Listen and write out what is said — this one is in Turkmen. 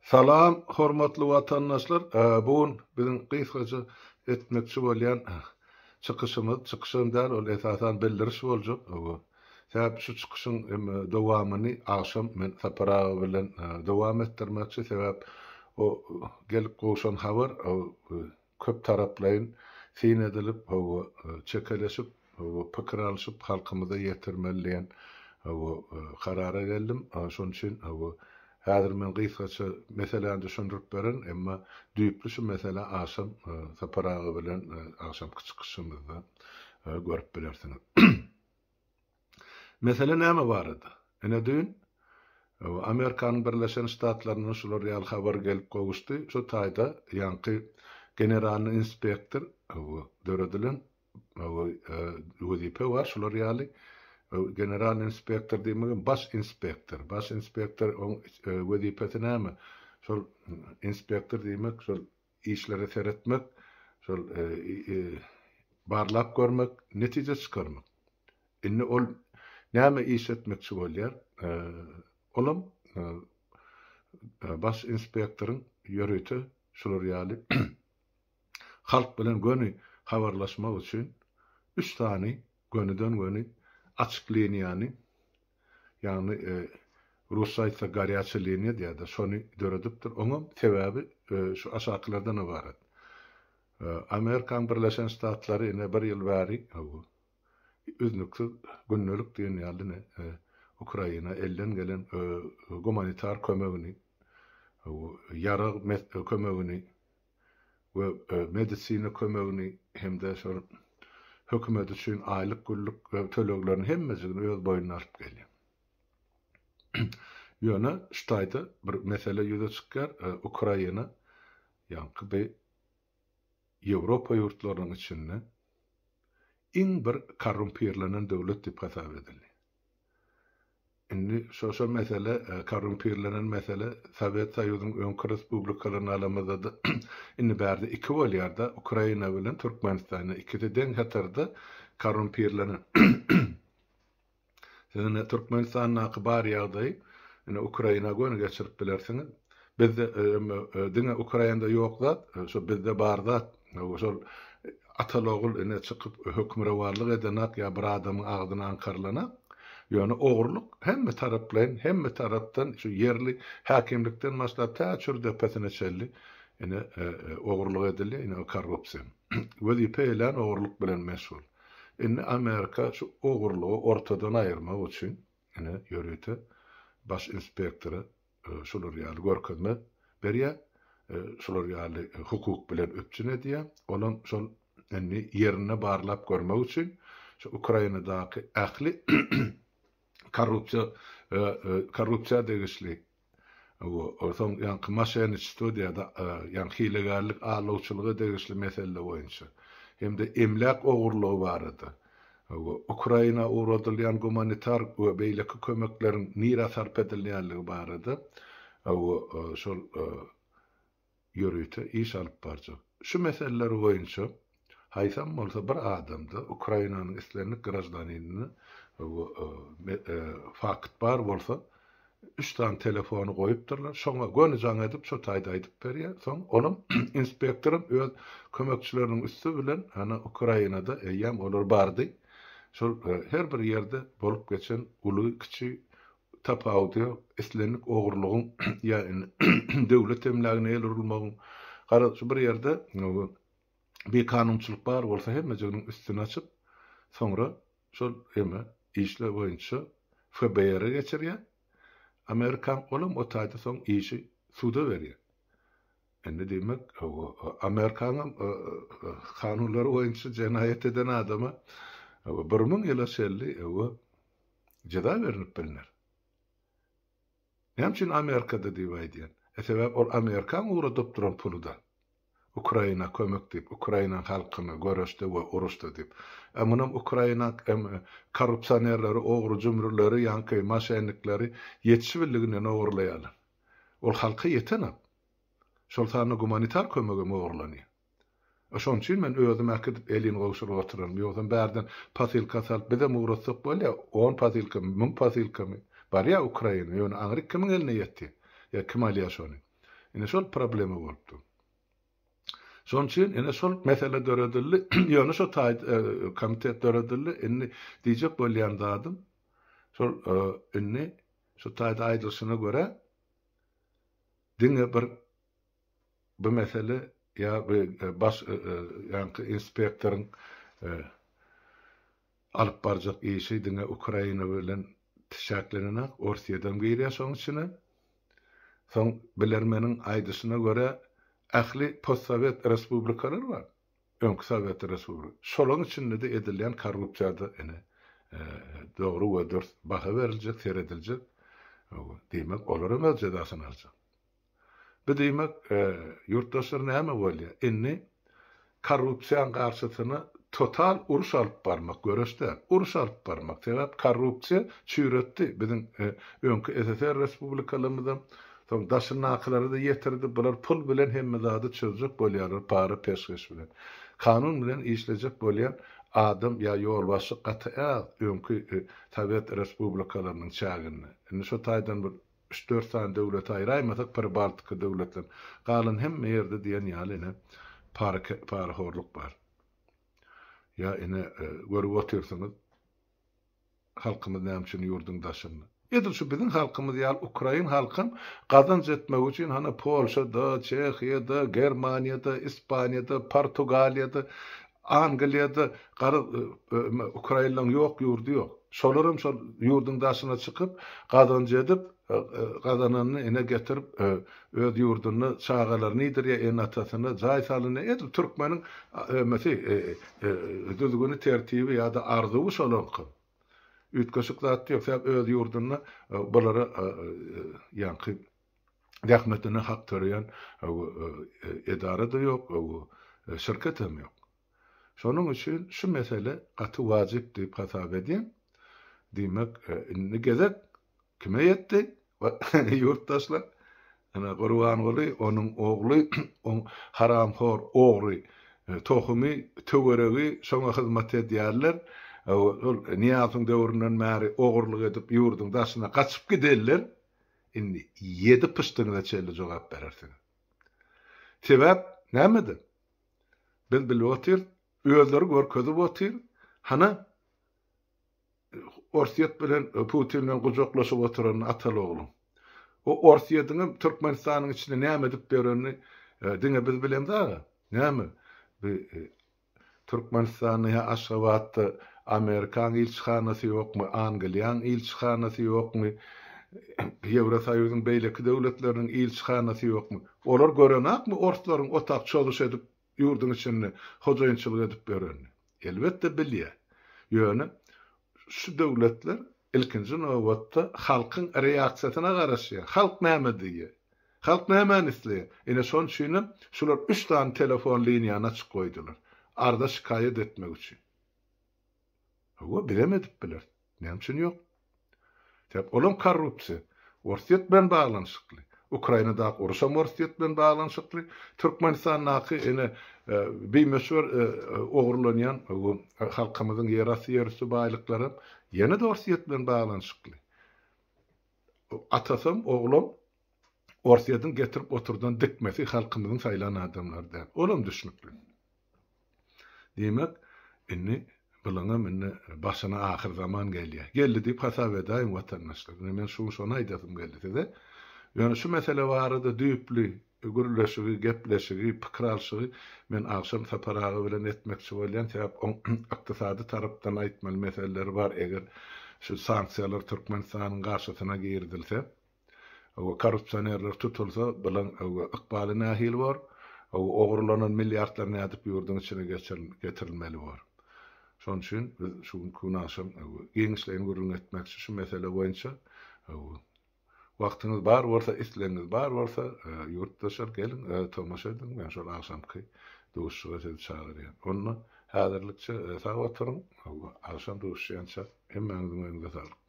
Salam hormatly watandaşlar bu gün biziň gysgaça etmekçi bolýan çykyşymyz çykyşam däl ol esasan bildiriş boljak sebäp şu çykyşyň dowamyny agşam men Sapar aga bilen dowam etdirmekçi sebäp o gelip gowşan habar köp taraplaýyn syn edilip, hawa, çekeleşip, hawa, pikir alşyp halkymyza ýetirmeli diýen, hawa, karara geldim. Şonuň üçin, hawa, häzir men gysgaça meseläni düşündirip berin, emma düýpli şu meselä agşam Sapar aga bilen agşamky çykyşymyzda görüp bilersiňiz. Mesele näme barada? Ine düýn Amerikanyň Birleşen Ştatlaryndan şular ýaly habar gelip gowuşdy. Şu taýda ýaňky generalnyý inspektor döredilen wezipe bar şular ýaly. Generalnyý inspektor diýmegem baş inspektor. Baş inspektor oň wezipesi näme? Şol inspektor diýmek şol işlere seretmek, şol barlap görmek, netije çykarmak. Indi ol näme iş etmekçi bolýar? Olam baş inspektoryň ýörite şular ýaly halk bilen göni habarlaşmak üçin üç sany gönüden-göni açyk liniýany Ýagny rusça aýtsak gorýaça liniýa diýýärler, şony döredipdir. Oňam sebäbi şu aşakylardan ybarat. Amerikanyň Birleşen Ştatlary ine bir ýyl bäri üznüksiz gündelik diýen ýaly ine Ukraina elden gelen gumanitar kömegini, ýarag kömegini we medisina kömegini hem-de şol hökümet üçin aýlyk-günlük töleglerini hemmejigini öz boýnuna alyp gelýär. Ýöne şu taýda bir mesele ýüze çykýar, Ukraina ýaňky bi Ýewropa ýurtlarynyň içinde iň bir korrumpirlenen döwlet diýip hasap edilýär. Indi şo şo mesele, korrumpirlenen mesele Sowet Soýuzynyň öňki respublikalaryny alamyzda-da indi bärde iki bolýar-da, Ukraina bilen Türkmenistan indi ikisi deň hatarda korrumpirlenen. Siz indi Türkmenistandaky bar ýagdaýy indi Ukraina göni geçirip bilersiňiz. Bizde diňe Ukrainada ýok zat, şo bizde bar zat. Şol ataly-ogul ine çykyp hökmürowanlyk edenak ýa bir adamyň agzyny aňkarlanak. Ýöne ogurlyk hemme taraplaýyn, hemme tarapdan şu ýerli häkimlikden başlap tä çür depesine çenli ine ogurlyk edilýär, ine korrupsiýa. Wezipe eýlän ogurlyk bilen meşgul. Indi Amerika şu ogurlygy ortadan aýyrmak üçin ine ýörite baş inspektora şular ýaly görkezme berýär, şular ýaly hukuk bilen üpjün edýär. Olam şol indi ýerinde barlap görmek üçin şu Ukrainadaky ähli korrupsiýa korrupsiýa degişli soň ýaňky moşenniçestvo diýýär, ýagny hilegärlik, aldawçylyga degişli mesele boýunça hem-de emläk ogurlygy barada Ukraina ugradylýan gumanitar we beýleki kömekleriň nirä sarp edilýänligi barada şol ýörite iş alyp barjak. Şu meseleler boýunça haýsam bolsa bir adamda, Ukrainanyň islendik graždanininde fakt bar bolsa, Üç sany telefony goýupdyrlar. Şoňa göni jaň edip, şo taýda aýdyp berýär. Soň olam inspektoram öz kömekçileriniň üsti bilen hany Ukrainada eýýäm olar bardy. Şol her bir ýerde bolup geçen uly, kiçi tapawudy ýok. Islendik ogurlygyň ýa indi döwlet emlägine el urulmagyň garaz şu bir ýerde bikanunçylyk bar bolsa hemmejiginiň üstüni açyp, soňra Şol eme işler boýunça FBR-e geçirýär. Amerikan olam o taýda soň işi suda berýär. Indi diýmek, Amerikanyňam kanunlary boýunça jenaýat eden adama 1000 ýyla çenli jeza berlip bilner. Näme üçin Amerikada diýip aýdýan? E sebäp ol Amerikaň ugradyp duran puluda. Ukraina kömek diýip, Ukrainaň halkyna göreşde we uruşda diýip. E munam Ukraina korrupsionerleri, ogry jümrüleri, ýaňky moşennikleri ýetişibildiginden ogurlaýarlar. Ol halka ýetenok. Şol sanda gumanitar kömegem ogurlanýar. Şonuň üçin men özüm äkidip elin gowşuryp oturaryn. Ýogsam bärden posylka salyp bizem ugratsak bolýar. On posylkamy, müň posylkamy. Barýar Ukraina. Ýöne aňryk kimiň eline ýetýär? Ýa kim alýar şony? Ine şol problema bolup dur. Şonuň üçin ine şol mesele döredildi. Ýöne şo taý komitet döredildi. Indi diýjek bolýan zadym şol indi şu taýda aýdylyşyna görä diňe bir bu mesele ýa bu baş ýaňky inspektoryň alyp barjak işi diňe Ukraina bilen çäklenenak, Orsýedem girýär şoň içine. Soň bilermeniň aýdyşyna görä ähli postsowet respublikalar bar, öňki sowet respublika, şolaryň içinde-de edilýän korrupsiýa-da ine dogry we dürs baha beriljek, serediljek. Diýmek, olaram öz jezasyny aljak. Bu diýmek, ýurtdaşlar näme bolýar? Indi korrupsiýaň garşysyna total uruş alyp barmak, göreş däl, uruş alyp barmak. Sebäp korrupsiýa çüýretdi biziň öňki SSR respublikalarymyzam, soň daşyndakylara-da ýetirdi. Bular pul bilen hemme zady çözjek bolýarlar, para-peşgeş bilen. Kanun bilen işlejek bolýan adam ýa ýolbaşçy gaty az öňki sowet respublikalarynyň çäginde. Indi şo taýdan bir Üç-dört sany döwleti aýraýmasak Pribaltika döwletlerini, galan hemme ýerde diýen ýaly ine para parahorluk bar. Ýa ine görüp otyrsyňyz halkymyz näme üçin ýurduň daşynda. Edil şu biziň halkymyz ýaly ukrain halkam gazanç etmek üçin hany Polşada, Çehiýada, Germaniýada, Ispaniýada, Portugaliýada Angliýada garaz ukrainlaň ýok ýurdy ýok. Şolaram şol ýurduň daşyna çykyp gazanç edip gazananyny ine getirip öz ýurdunda çagalaryny iýdirýär ene-atasyna jaý salynýar edil türkmeniň ömesi düzgüni tertibi ýa-da arzuwy şolaňky. Üýtgeşik zat ýok sebäp öz ýurdunda bulara ýaňky zähmetine hak töleýän edara-da ýok, şirketem ýok. Şonuň üçin şu mesele gaty wajyp diýip hasap edýän. Diýmek, indi gezek kime ýetdi? Ýurtdaşlar. Ine, Gurbanguly, onuň ogly, oň haramhor ogry tohumy, töweregi şoňa hyzmat edýärler. Ol Nyýazowyň döwründen bäri ogurlyk edip ýurduň daşyna gaçyp gidenler. Indi ýedi pyşdyňyza çenli jogap berersiňiz. Sebäp nämede? Biz bilip otyrys, özleri görkezip otyr. Hana, Orsýet bilen Putin bilen gujaklaşyp oturanyny ataly-ogluň. O Orsýetiňem Türkmenistanyň içinde näme edip ýörenini diňe biz bilemzag-a. Näme? Bu Türkmenistanda ýa Aşgabatda Amerikaň ilçihanasy ýokmy, Angliýaň ilçihanasy ýokmy, Ýewrosoýuzyň beýleki döwletleriniň ilçihanasy ýokmy? Olar görenakmy orslaryň otak çozuş edip ýurduň içinde hojaýynçylyk edip ýörenini? Elbetde bilýär. Ýöne şu döwletler ilkinji nobatda halkyň reaksiýasyna garaşýar. Halk näme diýýär? Halk nämäni isleýär? Ine şonuň üçinem şular üç sany telefon liniýany açyk goýdular. Arza şikaýat etmek üçin. Hawa, bizem edip bileris. Näme üçin ýok? Sebäp olam korrupsiýa. Orsýet bilen baglanyşykly. Ukrainadaky uruşam Orsýet bilen baglanyşykly. Türkmenistandaky ine bimöçber ogurlanýan halkymyzyň ýerasty ýerüsti baýlyklaram ýene-de Orsýet bilen baglanyşykly. Atasam, oglam Orsýetiň getirip oturdan dikmesi halkymyzyň saýlan adamlary däl. Olam düşnükli. Diýmek, indi bulaňam indi başyna ahyrzaman gelýär. Geldi diýip hasap edäýiň watandaşlar. Indi men şu gün şony aýdasym geldi size. Ýöne şu mesele barada düýpli gürleşigi, gepleşigi, pikir alşygy men agşam Sapar aga bilen etmekçi bolýan. Sebäp oň ykdysady tarapdan aýtmaly meseleleri bar. Eger şu sanksiýalar Türkmenistanyň garşysyna girizilse, Hawa, korrupsionerler tutulsa, bulaň hawa, ykbaly nähili bor? Hawa, ogurlanan milliardlar nädip ýurduň içine getirilmeli bor? Şonuň üçin biz şu günki gün agşam hawa, giňişleýin gürrüň etmekçi şu mesele boýunça. Hawa, wagtyňyz bar bolsa, islegiňiz bar bolsa, ýurtdaşlar geliň, tomaşa ediň, men şol agşamky duşuşyga sizi çagyrýan. Onda häzirlikçe sag oturyň, hawa, agşam duşuşýança hemmäňiziň öňüňize saglyk.